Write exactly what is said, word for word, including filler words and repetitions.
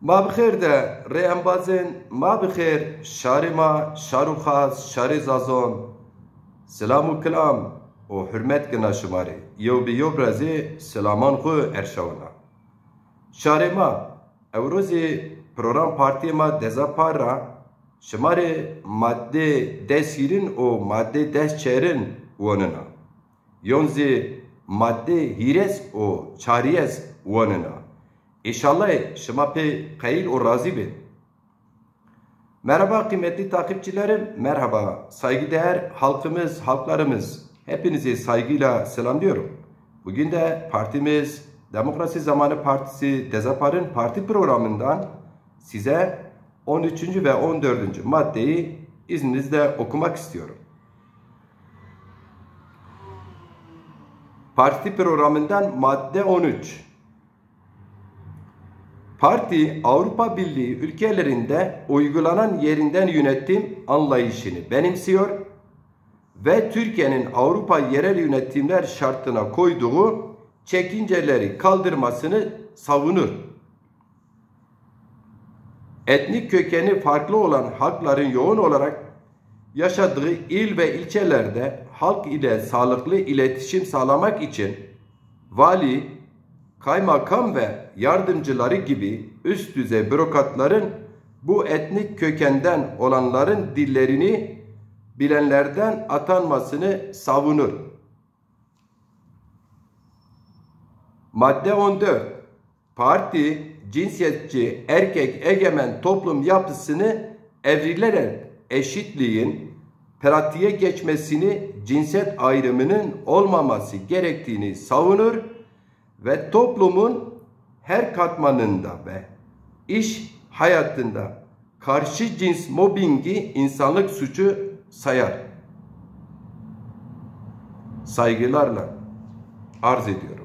Ma bi xêr de rê embazên ma bi xêr, şarê ma, şar û xas, şarê Zazon. Silam û kilam û hurmet gina şima rê. Yew bi yew ra zî silaman xwu erşawna. Şarê ma, ewro zî program partiyê ma Deza Par ra şima rê madde des hîrin û madde des çerin wonina. Yon zî madde hîrês û çarîyes wonina. Înşallah şima pê qeyil û razî bê. Merhaba kıymetli takipçilerim, merhaba saygıdeğer halkımız, halklarımız. Hepinizi saygıyla selamlıyorum. Bugün de partimiz Demokrasi Zamanı Partisi Dezapar'ın parti programından size on üçüncü ve on dördüncü maddeyi izninizle okumak istiyorum. Parti programından madde on üç. Parti Avrupa Birliği ülkelerinde uygulanan yerinden yönetim anlayışını benimsiyor ve Türkiye'nin Avrupa yerel yönetimler şartına koyduğu çekinceleri kaldırmasını savunur. Etnik kökeni farklı olan halkların yoğun olarak yaşadığı il ve ilçelerde halk ile sağlıklı iletişim sağlamak için vali, kaymakam ve yardımcıları gibi üst düzey bürokratların bu etnik kökenden olanların dillerini bilenlerden atanmasını savunur. Madde on dört. Parti, cinsiyetçi, erkek egemen toplum yapısını evrilerek eşitliğin pratiğe geçmesini, cinsiyet ayrımının olmaması gerektiğini savunur ve toplumun her katmanında ve iş hayatında karşı cins mobbingi insanlık suçu sayar. Saygılarla arz ediyorum.